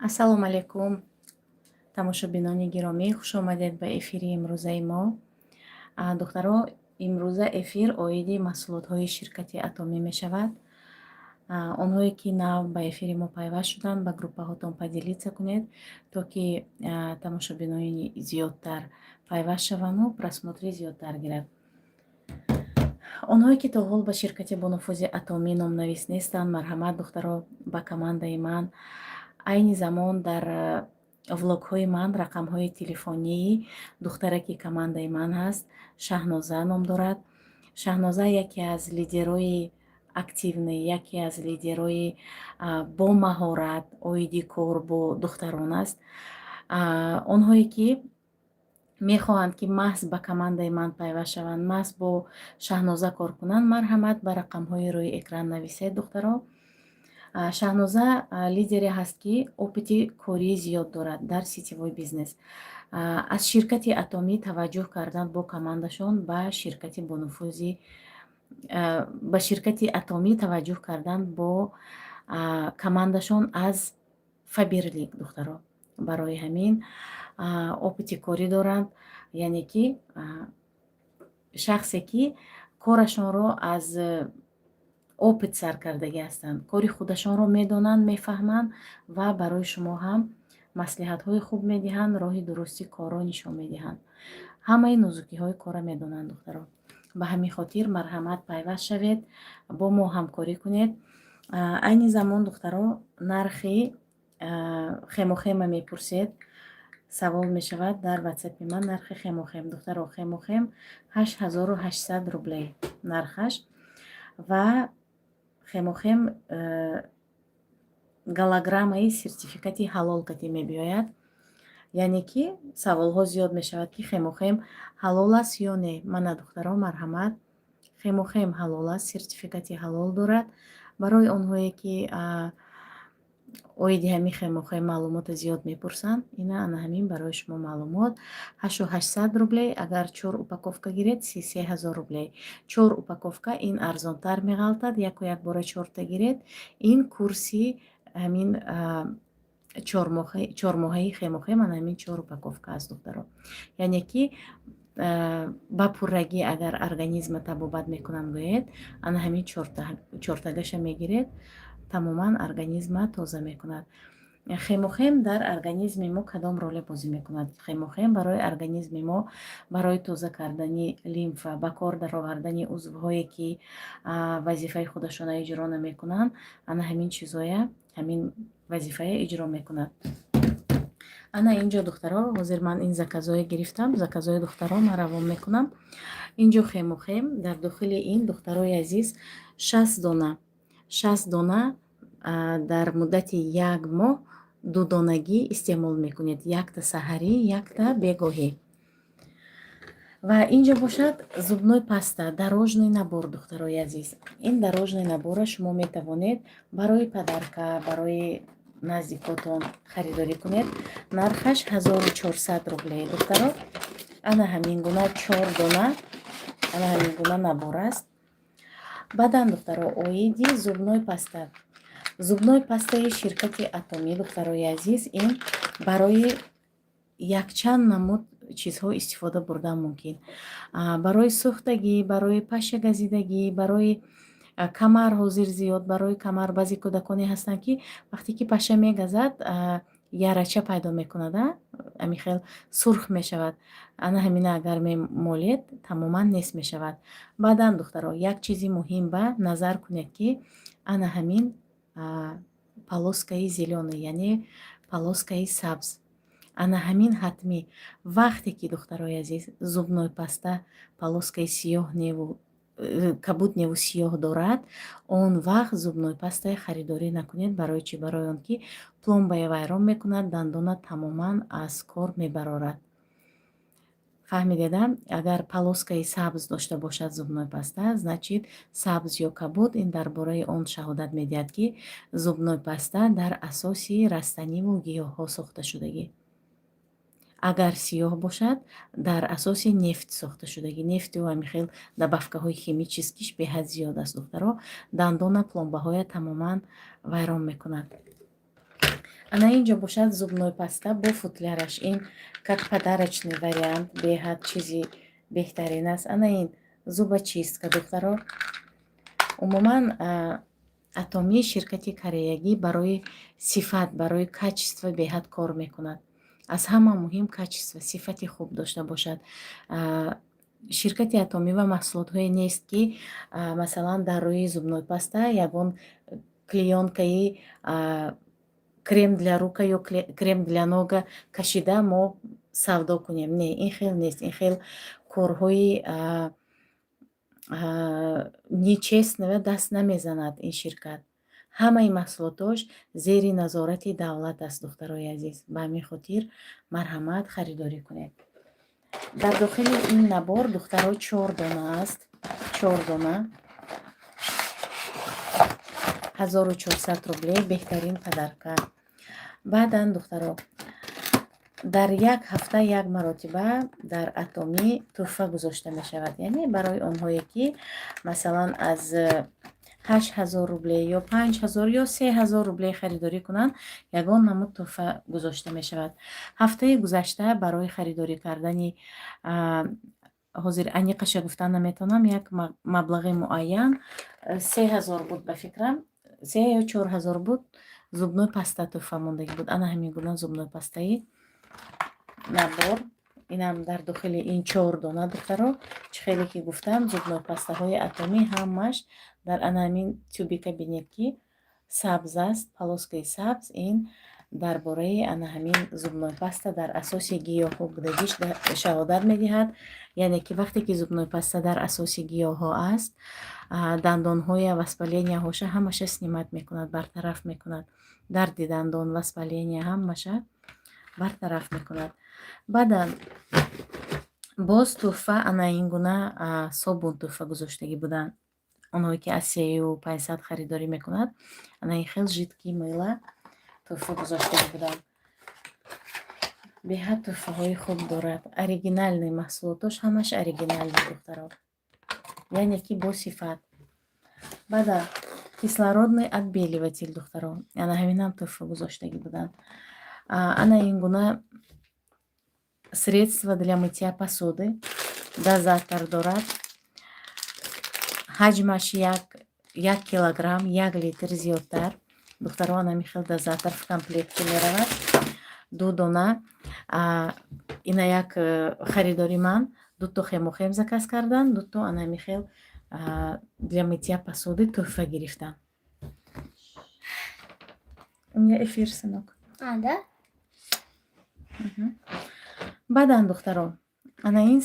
Ассалому алайкум, тамошобинони гиромӣ, хушомадед ба эфири имрӯзаи мо. Духтаро, имрӯза эфир оиди маҳсулотҳои ширкати Атомӣ мешавад. Онҳое ки нав ба эфири мо пайваст шуданд, ба группаҳотон поделиться кунед, то ки тамошобинони зиёдтар пайваст шаванду просмотри зиёдтар гирад. Онҳое ки то ҳол ба ширкати бонуфузи Атомӣ номнавис нестанд, марҳамат, духтаро, ба командаи ман. Айни замон дар влогҳои ман рақамҳои телефонии духтараки командаи ман ҳаст, Шаҳноза ном дорад. Шаҳноза яке аз лидерои активный, яке аз лидерои бомаҳорат оиди кор бо духтарон аст. Онҳое ки мехоҳанд, ки маҳз ба командаи ман пайваст шаванд, маҳз бо Шаҳноза кор кунанд, марҳамат, ба рақамҳои рӯи экран нависед, духтаро. Шаҳноза лидере ҳаст, ки опыти кории зиёд дорад дар сетевой бизнес. Аз ширкати Атомӣ таваҷҷӯҳ карданд бо командашон ба ширкати бонуфузи, ба ширкати Атомӣ таваҷҷӯҳ карданд бо командашон аз Фаберлик, духтаро. Барои ҳамин опыти корӣ доранд, яъне ки шахсе ки корашонро аз опыт сар кардагӣ ҳастанд, кори худашонро медонанд, мефаҳманд ва барои шумо ҳам маслиҳатҳои хуб медиҳанд, роҳи дурусти корро нишон медиҳанд. Ҳамаи нозукиҳои корро медонанд, духтаро. Ба ҳамин хотир марҳамат, пайваст шавед, бо мо ҳамкорӣ кунед. Айни замон, духтаро, нархи хемохема мепурсед, савол мешавад дар ватсапи ман, нархи хемохем. Духтаро, хемохем 8800 рублей нархаш ва хемохем голограммаи сертификати ҳалол кати мебиёяд. Яъне ки саволҳо зиёд мешавад, ки хемохем ҳалол аст ё не. Мана, духтаро, марҳамат, хемохем ҳалол аст, сертификати ҳалол дорад. Барои онҳое ки оиди ҳамин хемохем маълумоти зиёд мепурсанд, ина, ана ҳамин барои шумо маълумот: 8800 рублей. Агар чор упаковка гиред, 33 000 рублей. Чор упаковка ин арзонтар меғалтад, яку якбора чорта гиред. Ин курси ҳамин чормоҳаи хемохем ана ҳамин чор упаковка аст, духтаро. Яъне ки ба пуррагӣ агар организма табобат мекунам гӯед, ана ҳамин чортагаша мегиред, тамоман организма тоза мекунад. Хемохем дар организми мо кадом роле бозӣ мекунад? Хемохем барои организми мо, барои тоза кардани лимфа, ба кор даровардани узвҳое ки вазифаи худашона иҷро намекунанд, ана ҳамин чизоя, ҳамин вазифая иҷро мекунад. Ана инҷо, духтаро, ҳозир ман ин заказое гирифтам, заказои духтаро ман равон мекунам. Инҷо хемохем дар дохили ин, духтарои азиз, 60 дона, 60 дона. Дар муддати як моҳ дудонагӣ истеъмол мекунед: якта саҳарӣ, якта бегоҳӣ. Ва инҷо бошад зубной паста, дорожный набор. Духтарои азиз, ин дорожный набора шумо метавонед барои подарка, барои наздикотон харидорӣ кунед. Нархаш 1400 рублей, духтаро. Ана ҳамин гуна чор дона, ана ҳамин гуна набор аст. Баъдан, духтаро, оиди зубной паста. Зубной пастаи ширкати Атомӣ, духтарои азиз, ин барои якчанд намуд чизҳо истифода бурдан мумкин: барои сӯхтагӣ, барои пашагазидагӣ, барои камар. Ҳозир зиёд барои камар баъзе кӯдаконе ҳастанд, ки вақте ки паша мегазад, ярача пайдо мекунад, ҳамин хел сурх мешавад. Ана ҳамина агар мемолед, тамоман нест мешавад. Баъдан, духтаро, як чизи муҳим ба назар кунед, ки ана ҳамин полоскаи зелёный, яъне полоскаи сабз, ана ҳамин ҳатмӣ. Вақте ки, духтарои азиз, зубной паста полоскаи сиёҳ неву кабуд неву сиёҳ дорад, он вақт зубной пастае харидорӣ накунед. Барои чӣ? Барои он ки пломбая вайрон мекунад, дандона тамоман аз кор мебарорад. Фаҳмидеда? Агар полоскаи сабз дошта бошад зубной паста, значит, сабз ё кабуд ин дар бораи он шаҳодат медиҳад, ки зубной паста дар асоси растаниву гиёҳҳо сохта шудагӣ. Агар сиёҳ бошад, дар асоси нефт сохта шудагӣ. Нефту ҳамин хел добавкаҳои химическиш беҳад зиёд аст, духтаро, дандона, пломбаҳоя тамоман вайрон мекунад. Ана инҷо бошад зубной паста бо футляраш. Ин как подарочный вариант, беҳад чизи беҳтарин аст. Ана ин зубочистка, духтаро. Умуман, Атомӣ ширкати кореягӣ барои сифат, барои качество беҳад кор мекунад. Аз ҳама муҳим качество, сифати хуб дошта бошад. Ширкати Атомӣ ва маҳсулотҳое нест, ки, масалан, дар рӯи зубной паста ягон клеёнкаи крем для рука ё крем для нога кашида мо савдо кунем. Не, ин хел нест. Ин хел корҳои нечестного даст намезанад ин ширкат. Ҳамаи маҳсулотош зери назорати давлат аст, духтарои азиз. Ба ҳамин хотир марҳамат, харидорӣ кунед. Дар дохили ин набор, духтаро, чор дона аст, чор дона, 1400 рублей, беҳтарин подарка. Баъдан, духтаро, дар як ҳафта як маротиба дар Атомӣ тӯҳфа гузошта мешавад, яъне барои онҳое ки, масалан, аз 8000 рубле ё 5000 ё 3000 рубле харидорӣ кунанд, ягон намуд тӯҳфа гузошта мешавад. Ҳафтаи гузашта барои харидорӣ кардани, ҳозир аниқаша гуфтан наметавонам, як маблағи муайян, 3000 буд, ба фикрам, 3 ё 4000 буд, зубной паста тӯҳфа мондагӣ буд. Ана ҳамин гуна зубной пастаи набор. Инам дар дохили ин чор дона, духтаро. Чӣ хеле ки гуфтам, зубной пастаҳои Атомӣ ҳамаш дар ана ҳамин тюбика. Бинед, ки сабз аст, полоскаи сабз. Ин дар бораи ана ҳамин зубной паста дар асоси гиёҳҳо будагиш шаҳодат медиҳад. Яъне ки вақте ки зубной паста дар асоси гиёҳҳо аст, дандонҳоя, воспаленияҳоша ҳамаша снимать мекунад, бартараф мекунад. Дарди дандон, воспаления ҳамаша бартараф мекунад. Баъдан боз тӯҳфа, ана ин гуна собун тӯҳфа гузоштагӣ буданд. Онҳое ки аз 3500 харидорӣ мекунад, ана ин хел жидкий мыла тӯҳфа гузоштагӣ буданд. Беҳад тӯҳфаҳои хуб дорад. Оригинальный маҳсулотош ҳамаш оригинальный, духтаро, яъне ки бо сифат. Баъдан кислородный отбеливатель, духтаро, ана ҳаминам тӯҳфа гузоштагӣ буданд. Ана ин гуна средство для мытья посуды, дозатор дорад, ҳаҷмаш 1 килограмм, 1 литр зиёдтар, духтаро. Ана хел дозатор в комплекте меравад, ду дона. Ина як харидори ман дуто хемохим заказ кардан, дуто ана хел для мытья посуды тӯҳфа гирифтан. У меня эфир, сынок. А, да? Баъдан, духтаро, ана ин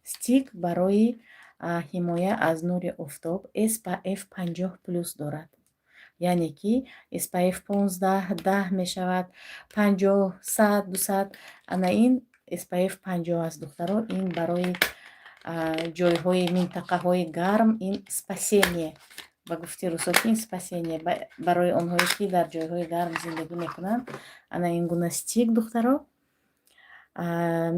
стик барои ҳимоя аз нури офтоб, SPF 50+ дорад, яъне ки SPF 15, 10 мешавад, 50, 100, 200. Ана ин SPF 50 аст, духтаро. Ин барои ҷойҳои минтақаҳои гарм, ин спасение, ба гуфти русо ки ин спасение барои онҳое ки дар ҷойҳои гарм зиндагӣ мекунанд. Ана ин гуна стик, духтаро,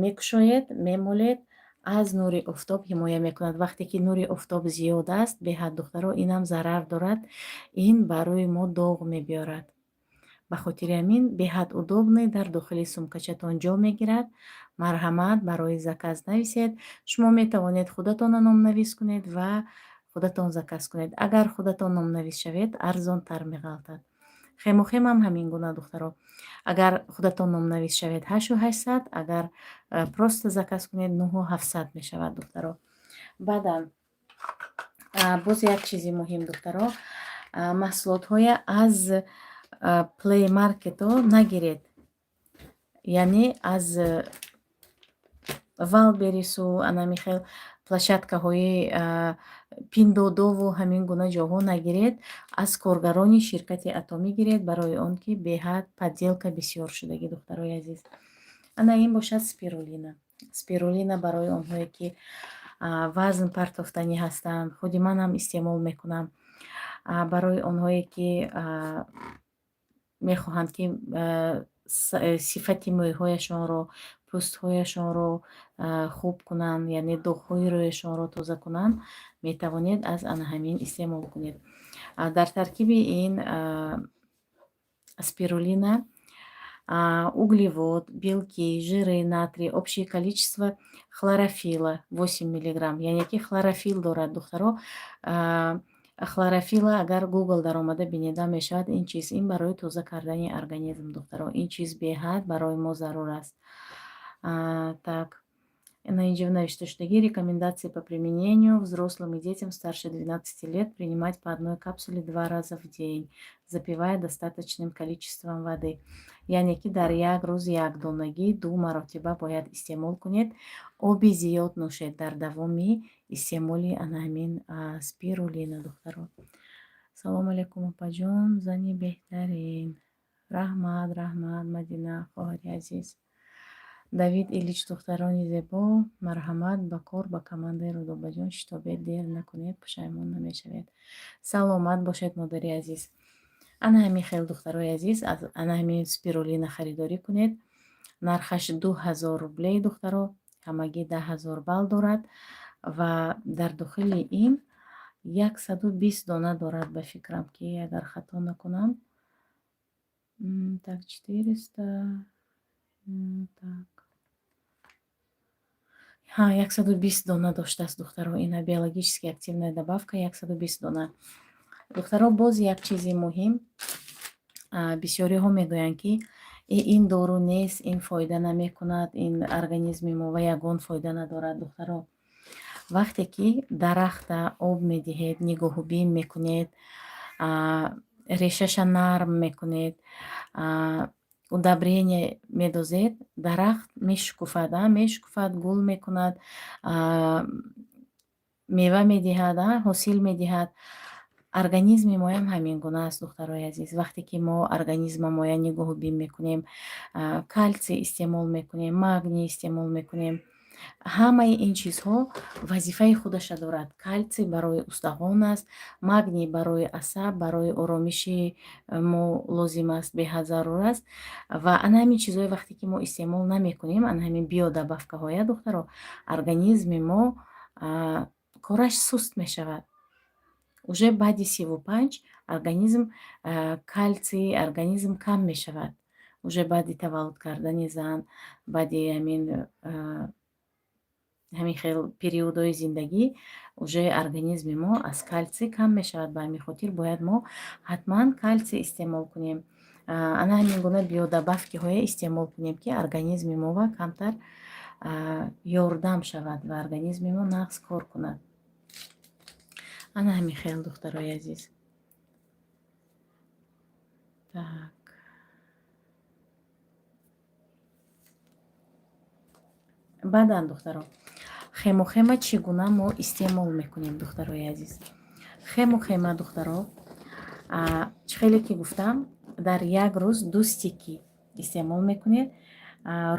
мекушоед, мемолед, аз нури офтоб ҳимоя мекунад. Вақте ки нури офтоб зиёд аст беҳад, духтаро, инам зарар дорад, ин барои мо доғ мебиёрад. Ба хотири ҳамин беҳад удобный, дар дохили сумкачатон ҷо мегирад. Марҳамат, барои заказ нависед. Шумо метавонед худатонро номнавис кунед ва худатон заказ кунед. Агар худатон номнавис шавед, арзонтар меғалтад. Хемохимам ҳамин гуна, духтаро. Агар худатон номнавис шавед, 8800, агар просто заказ кунед, 9700 мешавад, духтаро. Баъдан боз як чизи муҳим, духтаро: маҳсулотҳоя аз Play Market-о нагиред, яъне аз Вайлдберрису анами хел площадкаҳои Пиндуодуову ҳамин гуна ҷоҳо нагиред. Аз коргарони ширкати Атомӣ гиред, барои он ки беҳад подделка бисёр шудагӣ, духтарои азиз. Ана ин бошад спирулина. Спирулина барои онҳое ки вазн партофтанӣ ҳастанд, худи манам истеъмол мекунам. Барои онҳое ки мехоҳанд, ки сифати мӯйҳояшонро, пӯстҳояшонро хуб кунанд, яъне доғҳои рӯяшонро тоза кунанд, метавонед аз ана ҳамин истеъмол кунед. Дар таркиби ин Спирулина, углевод, белки, жиры, натрий, общее количество хлорофилла 8 миллиграмм. Яъне ки хлорофилл дорад, духтаро. Хлорофилла агар Гугл даромада бинида мешавад. Ин чиз, ин барои тоза кардани организм, духтаро, ин чиз беҳад барои мо зарур аст. Так, на инҷо навишта шудагӣ: рекомендации по применению: взрослым и детям старше 12 лет принимать по одной капсуле два раза в день, запивая достаточным количеством воды. Яъне ки дар як рӯз як донагӣ ду маротиба бояд истеъмол кунед. Оби зиёд нӯшед дар давоми истеъмоли ана ҳамин спирулина, духтаро. Салому алайкум, опаҷон, зани беҳтарин. Раҳмат, раҳмат, Мадина, хоҳари азиз. Давид Ильич, духтарони зебо, марҳамат ба кор, ба командаи Рудобаҷон шитобед, дер накунед, пушаймон намешавед. Саломат бошед, модари азиз. Ана ҳамин хел, духтарои азиз, ана ҳамин спирулина харидорӣ кунед. Нархаш 2000 рублей, духтаро, ҳамагӣ 10 000 балл дорад ва дар дохили ин 120 дона дорад, ба фикрам, ки агар хато накунам. Так, 400, так, ҳа, 120 дона доштааст, духтаро. Ина биологически активная добавка, 120 дона. Духтаро, боз як чизи муҳим: бисёриҳо мегӯянд, ки ин дору нест, ин фоида намекунад, ин организми мо ва ягон фоида надорад. Духтаро, вақте ки дарахта об медиҳед, нигоҳубин мекунед, решаша нарм мекунед, удобрение медозед, дарахт мешукуфад, мешукуфад, гул мекунад, мева медиҳад, ҳосил медиҳад. Организми моям ҳамин гуна аст, духтарои азиз. Вақте ки мо организмамоя нигоҳубин мекунем, калсий истеъмол мекунем, магний истеъмол мекунем, ҳамаи ин чизҳо вазифаи худаша дорад. Калсий барои устахон аст, магний барои асаб, барои оромиши мо лозим аст, беҳад зарур аст. Ва ана ҳамин чизҳое вақте ки мо истеъмол намекунем, ана ҳамин биодобавкаҳоя, духтаро, организми мо кораш суст мешавад. Уже баъди 35 организм, калсий организм кам мешавад. Уже баъди таваллуд кардани зан, баъди ҳамин хел периодҳои зиндагӣ уже организми мо аз калсий кам мешавад. Ба ҳамин хотир бояд мо ҳатман калсий истеъмол кунем, ана ҳамин гуна биодобавкиҳое истеъмол кунем, ки организми мова камтар ёрдам шавад ва организми мо нағз кор кунад. Ана ҳамин хел, духтарои азиз. Так, баъдан, духтаро, хемохема чӣ гуна мо истеъмол мекунем? Духтарои азиз, хемохема, духтаро, чӣ хеле ки гуфтам, дар як рӯз ду стики истеъмол мекунед.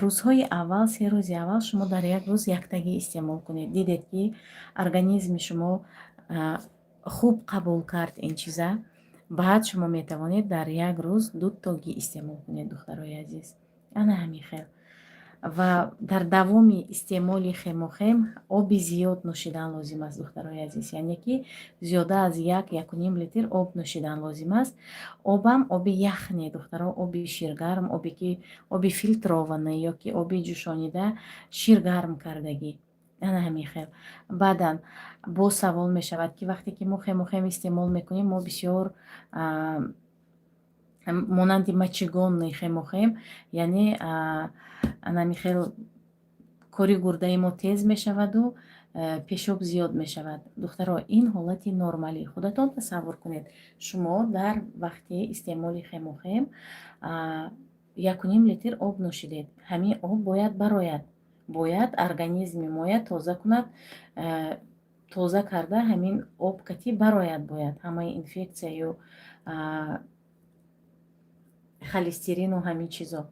Рӯзҳои аввал, 3 рӯзи аввал шумо дар як рӯз яктагӣ истеъмол кунед. Дидед, ки организми шумо хуб қабул кард ин чиза, баъд шумо метавонед дар як рӯз дутогӣ истеъмол кунед, духтарои азиз. Ана ҳамин хел. Ва дар давоми истеъмоли хемохем оби зиёд нӯшидан лозим аст, духтарои азиз. Яъне ки зиёда аз 1-1,5 литр об нӯшидан лозим аст. Обам оби ях не, духтаро, оби ширгарм, оби ки оби фильтрованный ё ки оби ҷӯшонида, ширгарм кардагӣ. Ана ҳамин хел. Баъдан боз савол мешавад, ки вақте ки мо хемохем истеъмол мекунем, мо бисёр монанди мочегонный хемохем, яъне анами хел кори гурдаи мо тез мешаваду пешоб зиёд мешавад. Духтаро, ин ҳолати нормалӣ. Худатон тасаввур кунед, шумо дар вақти истеъмоли хемохем 1,5 литр об нӯшидед. Ҳамин об бояд барояд, бояд организми моя тоза кунад. Тоза карда, ҳамин об кати барояд бояд ҳамаи инфексияю холестерину ҳамин чизо.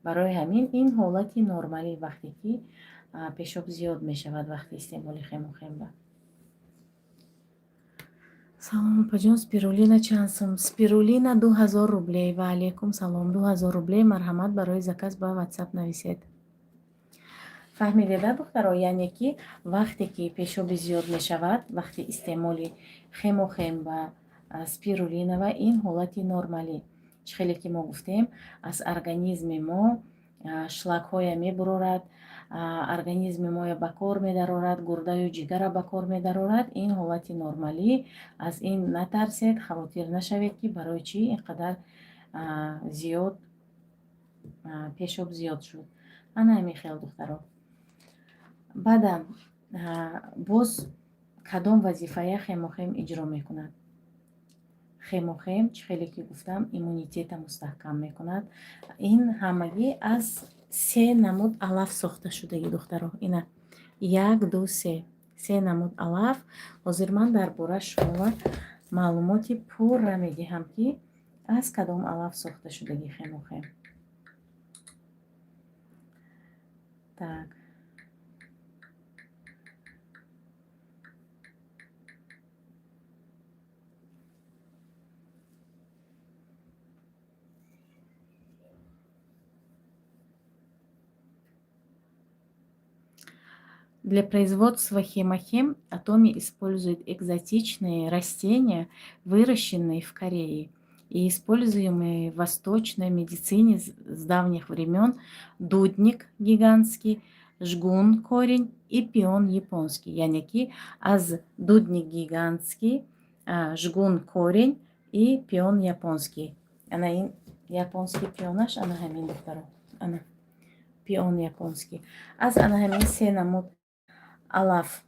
Барои ҳамин ин ҳолати нормалӣ, вақте ки пешоб зиёд мешавад вақти истеъмоли хемохемба. Салом, опаҷон, спирулина чанд сум? Спирулина 2000 рублей. Ва алейкум салом. 2000 рублей. Марҳамат, барои заказ ба Ватсап нависед. Фаҳмидеда, духтаро? Яъне ки вақте ки пешоби зиёд мешавад вақти истеъмоли хемохем ва спирулинава, ин ҳолати нормалӣ. Чӣ хеле ки мо гуфтем, аз организми мо шлакҳоя мебурорад, организми моя ба кор медарорад, гурдаю ҷигара ба кор медарорад. Ин ҳолати нормалӣ, аз ин натарсед, хавотир нашавед, ки барои чӣ ин қадар зиёд пешоб зиёд шуд. Ана ҳамин хел, духтаро. Баъдан боз кадом вазифая хемохем иҷро мекунад? Хемохем, чӣ хеле ки гуфтам, иммунитета мустаҳкам мекунад. Ин ҳамагӣ аз се намуд алаф сохта шудагӣ, духтаро. Ина, як, ду, се, се намуд алаф. Ҳозир ман дар бораи шумо маълумоти пурра медиҳам, ки аз кадом алаф сохта шудагӣ хемохем. Так. Для производства хемохем Атоми использует экзотичные растения, выращенные в Корее и используемые в восточной медицине с давних времен: дудник гигантский, жгун корень и пион японский. Яъне ки аз дудник гигантский, жгун корень и пион японский. Ана ин японский пионаш, ана ҳамин, духтаро, ана пион японский. Аз ана ҳамин се намуд алаф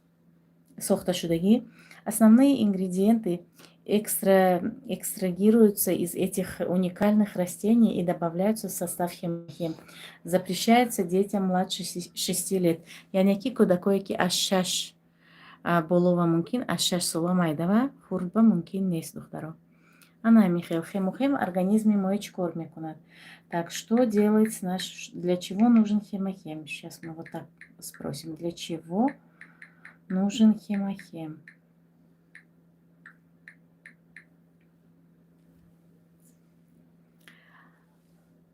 сохташудагӣ. Основные ингредиенты экстрагируются из этих уникальных растений и добавляются в состав хемохим. Запрещается детям младше 6 лет. Яъне ки кӯдакое, ки аз 6 болова мумкин, аз 6 сола майдава хурдба мумкин нест, духтаро. Ана ҳамин хел хемохем организми мои чӣ кор мекунад? Так, что делает наш, для чего нужен хемохем? Сейчас мы вот так спросим: для чего нужен хемохем?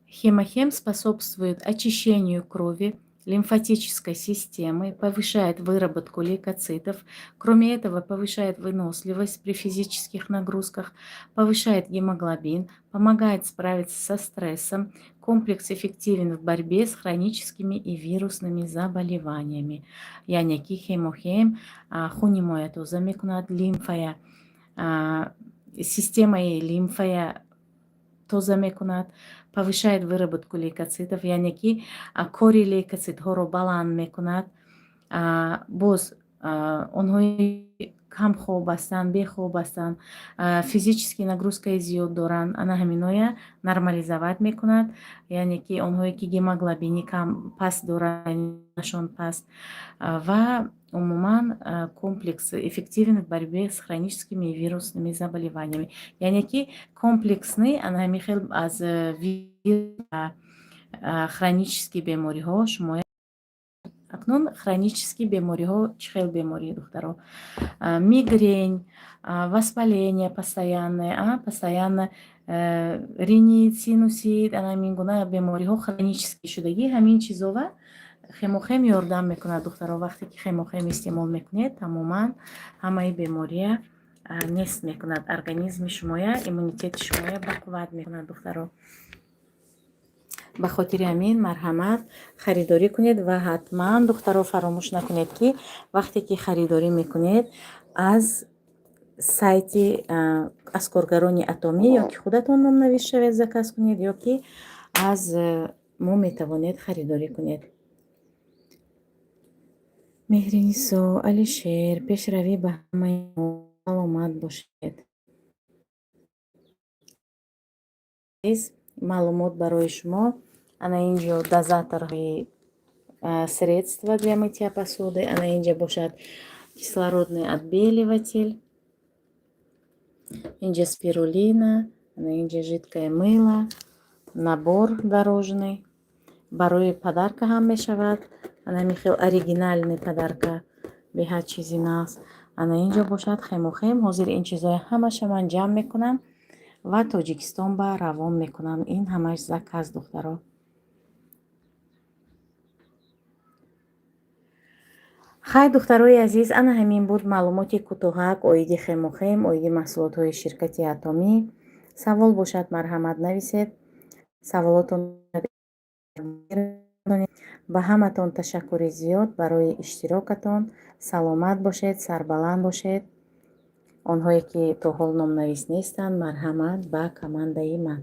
Хемохем способствует очищению крови, лимфатической системы, повышает выработку лейкоцитов, кроме этого, повышает выносливость при физических нагрузках, повышает гемоглобин, помогает справиться со стрессом. Комплекс эффективен в борьбе с хроническими и вирусными заболеваниями. Яъне ки хемохем хуни моя тоза мекунад, лимфая, системаи лимфая тоза мекунад, повышает выработку лейкоцитов, яъне ки кори лейкоцитҳоро баланд мекунад. Боз онҳои камхоб ҳастанд, бехоб ҳастанд, физический нагрузкаи зиёд доранд, ана ҳаминоя нормализовать мекунад. Яъне ки онҳое ки гемоглобини кам паст доранд, паст, ва умуман комплекс эффективен в борьбе с хроническими и вирусными заболеваниями. Яъне ки комплексный, ана ҳамин хел аз хронический бемориҳо шумо. Акнун хронический бемориҳо чӣ хел беморӣ, духтаро? Мигрень, воспаление постоянное, постоянно ринит, синусит, ана ҳамин гуна бемориҳо хронический шудагӣ, ҳамин чизова хемохем ёрдам мекунад, духтаро. Вақте ки хемохем истеъмол мекунед, тамоман ҳамаи бемория нест мекунад, организми шумоя, иммунитети шумоя бақувват мекунад, духтаро. Ба хотири ҳамин марҳамат, харидорӣ кунед ва ҳатман, духтаро, фаромӯш накунед, ки вақте ки харидорӣ мекунед, аз сайти, аз коргарони Атомӣ ё ки худатон номнавис шавед, заказ кунед, ё ки аз мо метавонед харидорӣ кунед. Меҳринисо, Алишер, пешравӣ ба ҳамаи, саломат бошед. Маълумот барои шумо: ана инҷо дозаторҳои средства для мытья посуды, ана инҷа бошад кислородный отбеливатель, инҷа спирулина, ана инҷа жидкое мыло, набор дорожный, барои подарка ҳам мешавад. Ана ҳамин хел оригинальный подарка, беҳад чизи нағз. Ана инҷо бошад хемохем. Ҳозир ин чизҳои ҳамаша ман ҷамъ мекунам ва Тоҷикистон ба равон мекунам. Ин ҳамаш заказ, духтаро. Хай, духтарои азиз, ана ҳамин буд маълумоти кӯтоҳак оиди хемохем, оиди маҳсулотҳои ширкати Атомӣ. Савол бошад, марҳамат, нависед саволотон. Ба ҳаматон ташаккури зиёд барои иштирокатон. Саломат бошед, сарбаланд бошед. Онҳое ки то ҳол номнавис нестанд, марҳамат ба командаи ман.